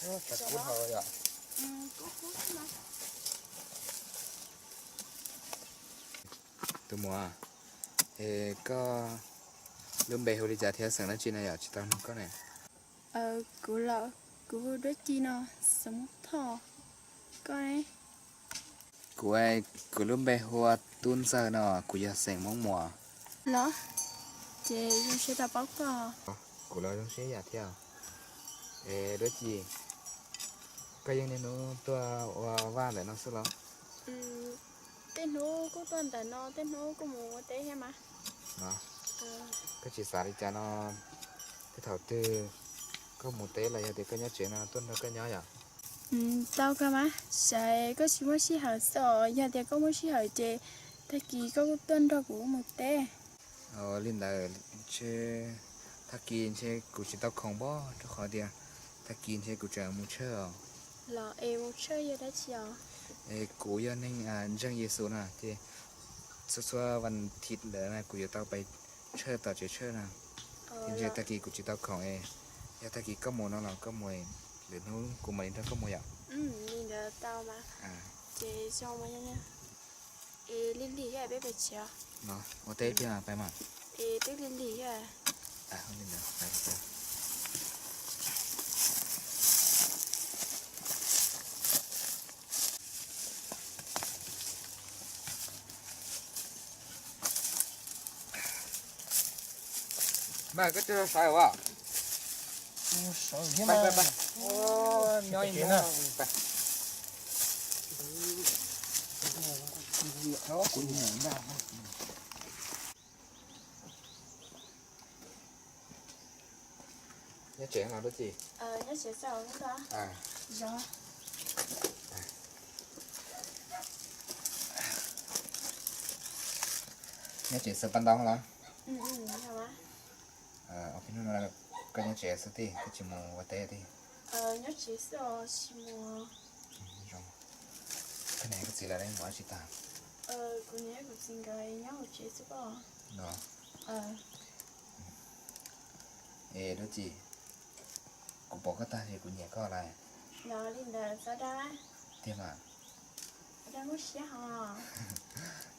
Kub hau yom. Tus muam, es koj lub npe hu li cas thiab xeem dab tsi no yom, tsis tau nug koj ne? Kuv los, kuv hu Duab Ci no, xeem Hmoob Thoj. Koj ne? Kuv, kuv lub npe hu ua Tub Ntxawg no, kuv yog xeem Hmoob Muas. Los, ces zoo siab tau paub koj. Kuv los zoo siab ib yam thiab. Es Duab Ci, koj yeej niaj hnub tuaj ua vaj ntawm no xwb los? Tej hnub kuj tuaj ntawm no, tej hnub kuj mus ua teb thiab mas. No, koj tsis xav li cas no, tej thaum twg koj mus teb los yog tias koj nyob tsev no tuaj nrog koj nyob yom? Tau kawg mas, xav koj tsis muaj sij hawm xwb os, yog tias koj muaj sij hawm ces tag kis koj kuj tuaj nrog kuv mus teb. Li ntawd, tag kis ntshe kuv tsis tau khoom pob, rau qhov tias tag kis ntshe kuv tseem mus tshawj os. Los es mus tshawj yog dab tsi os? Es kuv yog neeg ntseeg Yexus na, ces txhua txhua vas thiv ntawd na kuv yuav tau pais tshawj tom tsev tshawj na. Ces ntshe tag kis kuv tsis tau khoom es, yog tag kis koj mus no los koj mus, lwm hnub kuv mam li nrog koj mus yom. Li ntawd tau mas. Ces zoo mas. Es lig lig thiab peb pais tsev. No, ua teb thiab pais mas. Es twb lig lig thiab. Mas koj tsis sawv ua? Nyob ib hnub. Nyob tsev los Duab Ci? Nyob tsev xaws pas ntoo los? Koj nyob tsev xwb tij, koj tsis mus ua teb tij? Koj niam koj txiv lawv mus ua tsi tag? Es Duab Ci, kuv pom koj tag ces kuv nyiam koj lawm. Tiag mas?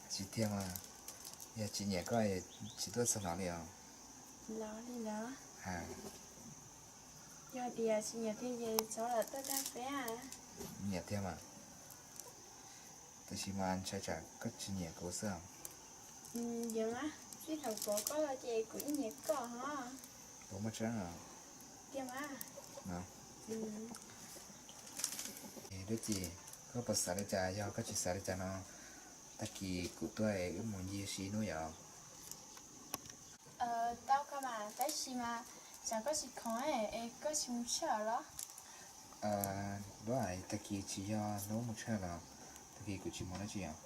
Tsis tiag mas, yog tsis nyiam koj tsis tuaj txog no li os. Nyiam tiag mas, tab sis mas ntshai tsam koj tsis nyiam kuv xwb. Txij thaum pom koj los ces kuv yeej nyiam koj hos. Kuv muaj tseeb os. Duab Ci, koj puas xav li cas? Yog koj tsis xav li cas no, tag kis kuv tuaj es wb mus ncig ua si ib hnub yom. Tau kawg mas, tab sis mas tsam koj tsis khoom es koj tsis mus tshawj los? Duab, tag kis tsis yog hnub mus tshawj los, tag kis kuv tsis mus dab tsi os.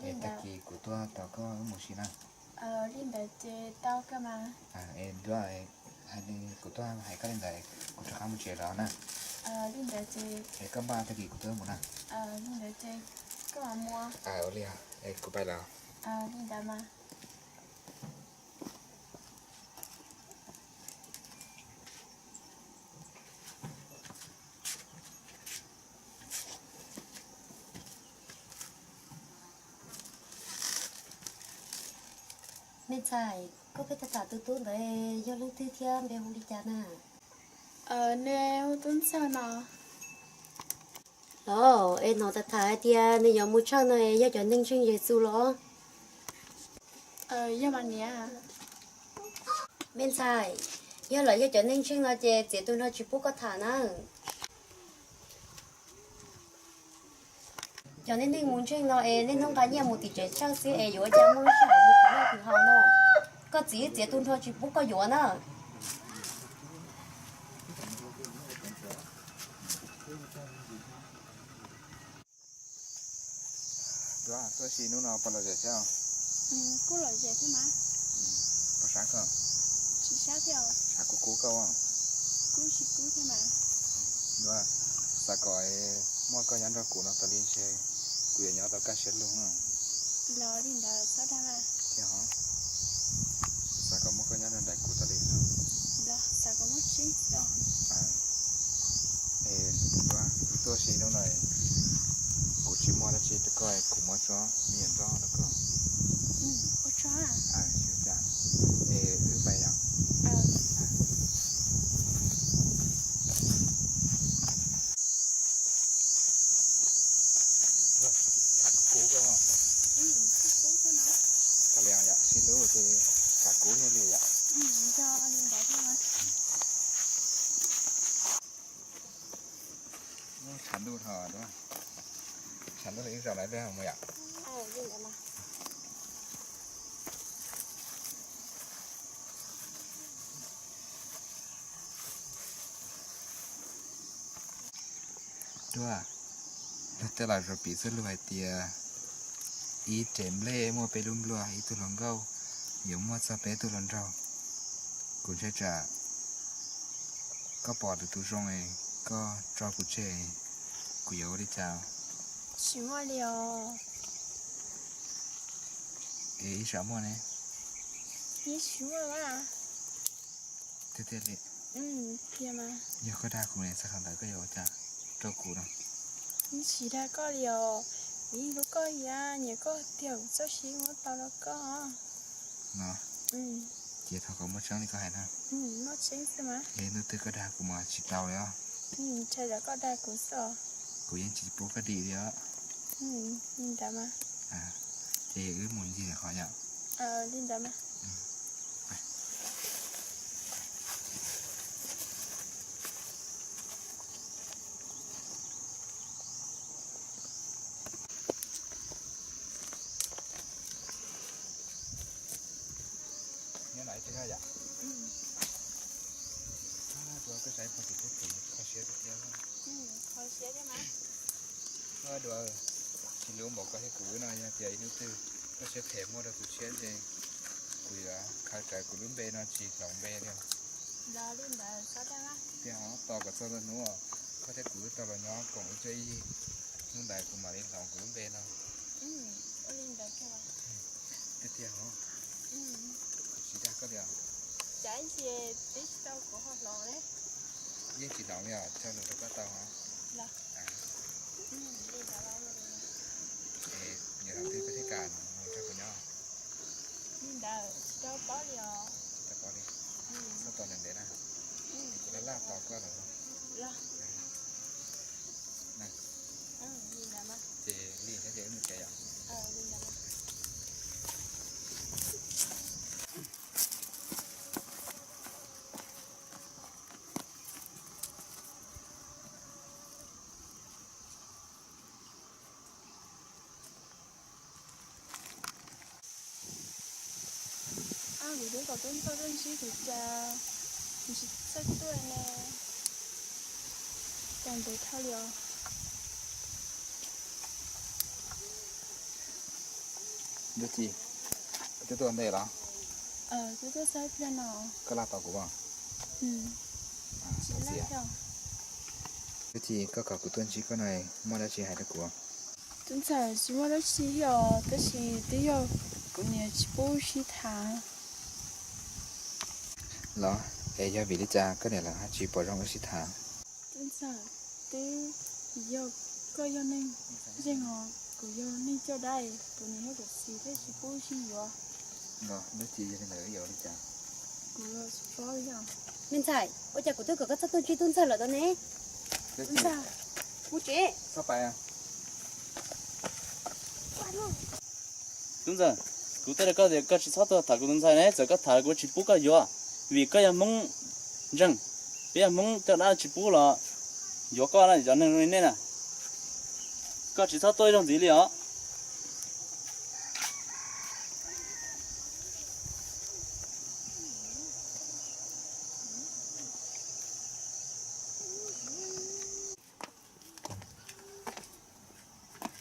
Es tag kis kuv tuaj tos koj wb mus si na. Li ntawd ces tau kawg mas. Es Duab, hais li kuv tuaj hais koj li ntawd, kuv rov qab mus tsev los na. Li ntawd ces, es koj npaj tag kis kuv tuaj wb mus na. Li ntawd ces koj mam mus. Ua li, es kuv pais los. Li ntawd mas. Me ntxhais, koj pheej tham tham tus tub ntawd yog leej twg thiab npe hu li cas na? Nws hu Tub Ntxawg no. Los es hnov tham tham hais tias nws yuav mus tshawj no es yog cov neeg ntseeg Yexus los? Yog mas niam. Me ntxhais, yog lawv yog cov neeg ntseeg no ces txiav tu nrho tsis pub koj tham na. Cov neeg neeg mus ntseeg no es niaj hnub nqa nyiaj mus tim tsev tshawj xwb es yuav ua cas muaj lub sij hawm mus khwv noj khwv haus no. Koj txiv wb txiav tu nrho tsis pub koj yuav na. Duab, tuaj si hnub no puas lom zem thiab? Kuj lom zem thiab mas. Puas sab koj? Tsis sab thiab. Sab kub kub koj. Kub tsis kub thiab mas. Duab, xav kom muaj koj nyob nrog kuv no tas li ntshe kuv yuav nyob tau kaj siab lug. Los li ntawd xav dag mas. Thiab hos, xav kom muaj koj nyob nrog nraim kuv tas li no. Los xav kom muaj tseeb xwb. Tuaj si hnub no, kuv tsis muaj dab tsi rau koj, kuv muab tsob me nyuam nroj rau koj. Ua tso. Es wb pais yom. Tham kuv koj. Tham li yom, sib hlub ces tham kuv thiaj li yom. Tshav ntuj no, tshav ntuj li ib zaug lawm mus yom. Tuaj, luag tej laus piv txoj lus hais tias ib rev nplej muaj peb lub npluag, ib tug hluas nkauj yuav muaj txog peb tug hluas nraug. Kuv ntshai tsam koj pom lwm tus zoo, koj tso kuv tseg, kuv yuav ua li cas? Tsis muaj li os. Es ib tsam muaj ne. Yeej tsis muaj mas. Tiag tiag li? Tiag mas. Yog koj dag kuv ne, txog thaum ntawd koj yuav ua cas rau kuv no? Yeej tsis dag koj li os. Kuv yeej hlub koj ib yam, nyiam koj tiag, kuv txoj sia muab tau rau koj. No, ces thov kom muaj tseeb li koj hais na. Muaj tseeb xwb mas. Es hnub twg koj dag kuv mas tsis tau li os. Ntshai tsam koj dag kuv xwb os. Kuv yeej tsis pub koj dim li os. Li ntawd mas. Ces wb mus ncig qhov yom. Li ntawd mas. Nyob no ib teg yom. Koj saib pog tim teb tim kho siab tiag tiag. Koj dua, tsis luv npaum koj thiab kuv no, yog tias ib hnub twg koj siab phem muab rau kuv tshiab ces kuv yuav khaws rawv kuv lub npe no tsis hloov npe li. Tiag hov, tos kom txog hnub koj thiab kuv wb tau los nyob koom ib cuab ib yig, hnub ntawd kuv mam li hloov kuv lub npe no. Tiag tiag hov. Kuv tsis dag koj li os. Yeej tsis hloov li os, tso nws rau koj tau hov. Es yog thaum twg koj thiaj kam mus nrog kuv nyob? Li ntawd tsis tau paub li os. Tsis tau paub li. Txhob tos ntev ntev na. Kuv laj laj tos koj lawm. Ces li thiab ces wb mus tsev yom. Ab, kuv twb kom tub ntxawg tuaj ntsib kuv cas kuv tsis txawj tuaj ne. Cas ntev dhau li os. Ntuj Ci, koj twb tuaj ntej los? Twb tuaj xab pliag no. Koj laj tos kuv os? Tsis laj thiab. Ntuj Ci, koj kom kuv tuaj ntsib koj no, muaj dab tsi hais rau kuv? Tub ntxawg, tsis muaj dab tsi thiab os, tab sis twb yog kuv niam tsis pub sib tham. Los, es yog vim li cas koj niam lawv ho tsis pom zoo wb sib tham? Tub ntxawg, twb yog koj yog neeg ntseeg os, kuv yog neeg coj dab, kuv niam thiab kuv txiv thiaj tsis pub sib yuav. Los, Ntuj Ci, yog li ntawd yuav li cas? Kuv los tsis paub li os. Me ntxhais, ua cas kuv twb kom koj txhob tuaj ntsib tub ntxawg lawm tau ne? Tub ntxawg, mus tsev. Tub ntxawg, kuv twb hais koj tias koj tsis txhob tuaj tham kuv tus ntxhais ne, txawm koj tham los kuv tsis pub koj yuav, vim koj yog Hmoob ntseeg, peb yog Hmoob coj dab tsis pub los yuav koj na, cov neeg zoo li nej na. Koj tsis txhob tuaj ib zaug ntxiv li os.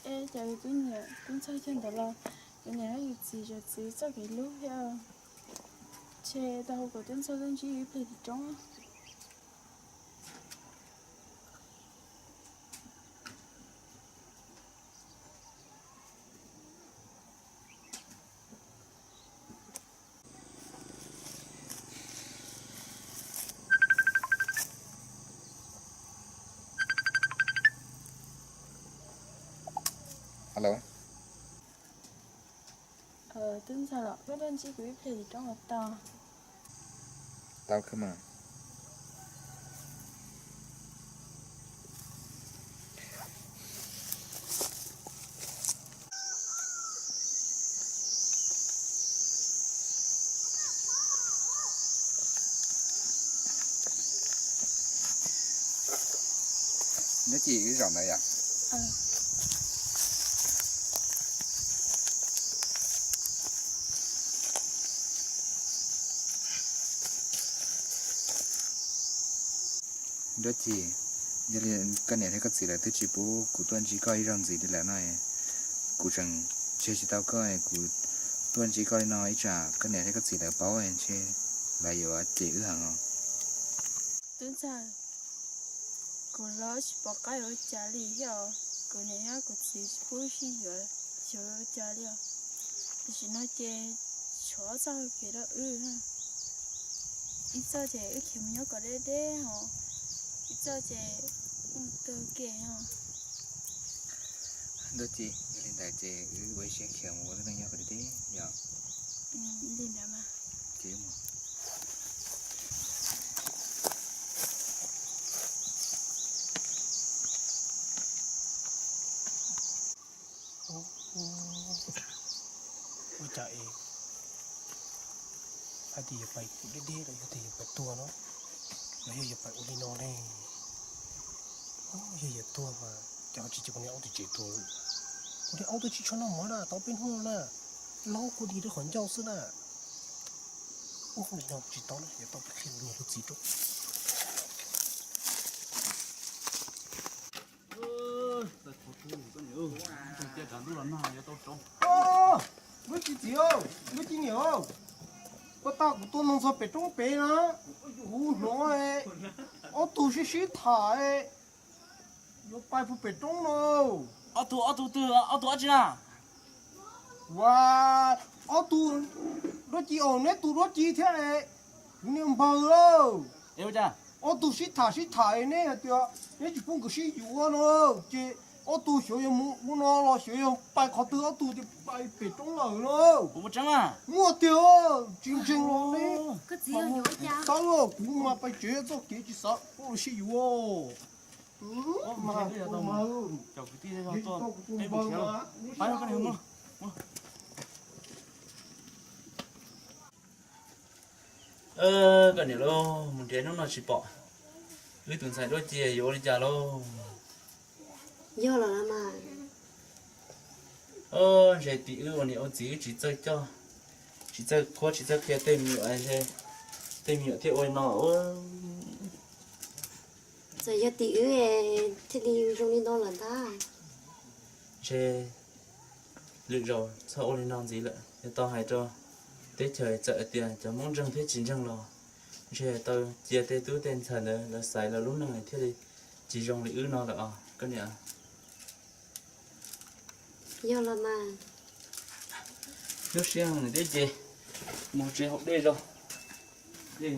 Es cas yus twb nyiam tub ntxawg cov ntawd los, yus niam yus txiv yus txiv txoj kev hlub thiab. Ces tau hu kom tub ntxawg tuaj ntsib yus ib pliag tim roob. Alo. Tub ntxawg los koj tuaj ntsib kuv ib pliag tim roob los tau? Tau kawg mas. Nyob tsis wb zaum ntawd yom? Nyob tsis, yog li koj niam thiab koj txiv lawv twb tsis pub kuv tuaj ntsib koj ib zaug ntxiv li lawm no, kuv tseem tseg tsis tau koj, kuv tuaj ntsib koj li no ib tsam koj niam thiab koj txiv lawv paub ntshe lawv yuav cem wb heev os. Tub ntxawg, kuv los tsis pom qab yuav ua cas li thiab, kuv niam thiab kuv txiv tsis pub wb sib yuav, tsis ua cas li os. Tam sim no ces tshuav ob txoj hau kev rau wb. Ib txoj ces wb khiav mus nyob kom deb deb os, ib txoj ces mus taug kev os. Ntuj ci, yog li ntawd ces wb ua ib siab khiav mus ua lub neej nyob kom deb deb yom. Li ntawd mas. Ces mus. Ua cas es hais tias yuav pais deb deb los yog tias yuav pais tuag no, los yog yuav pais ua li no ne? Yog yuav tuag mas cas ho tsis cia kuv niag aub tus tsev tuag? Kuv niag aub twb tsis tshua noj mov na, tau peb hnub no na, laub kua dig rau qhov ncauj xwb na. Ua li no tsis tau na, yuav tau peb qhia kuv niag lub txiv rau. Lub txiv txiv, lub txiv niam, koj tau kuv tua ntog ntxog pem roob pem na, kuv hnov ob tug sib sib tham yuav pais puag pem roob no. Ob tug, ob tug twg, ob tug dab tsi na? Ua, ob tug dab tsi os, neb tus dab tsi thiab? Kuv niag npawg lauj. Ob tug sib tham sib tham neb hais tias neb tsis pub nkawd sib yuav no, ces ob tug xyov yog mus ua no los xyov yog pais qhov twg, ob tug tias pais pem roob lawm no. Muaj tiag, tsis ntseeg los ne. Tau, kuv mas pais tsev txoj kev tsis xav pub los sib yuav. Koj niam lauj, mus nrhiav hnub no tsis pom, wb tus ntxhais duab cia yuav ua li cas lauj? Yog los mas. Ntshe tim wb ua niam ua txiv wb tsis txawj coj, tsis txawj qhuab tsis txawj qhia tej me nyuam, ntshe tej me nyuam thiaj ua li no. Txawm yog tim wb thiaj li zoo li no lawm ntag. Ntshe lwm zaus txhob ua li no ntxiv lawm. Yog tau hais rau teb chaws txawm tias cov Hmoob ntseeg thiab tsis ntseeg los ntshe tau cia tej tub tej ntxhais ntawd lawv xaiv lawv lub neej thiaj li tsis zoo li wb no lawm os koj niam. Yog los mas. Lub sij hawm thiab ces mus tsev haus dej zog. Dej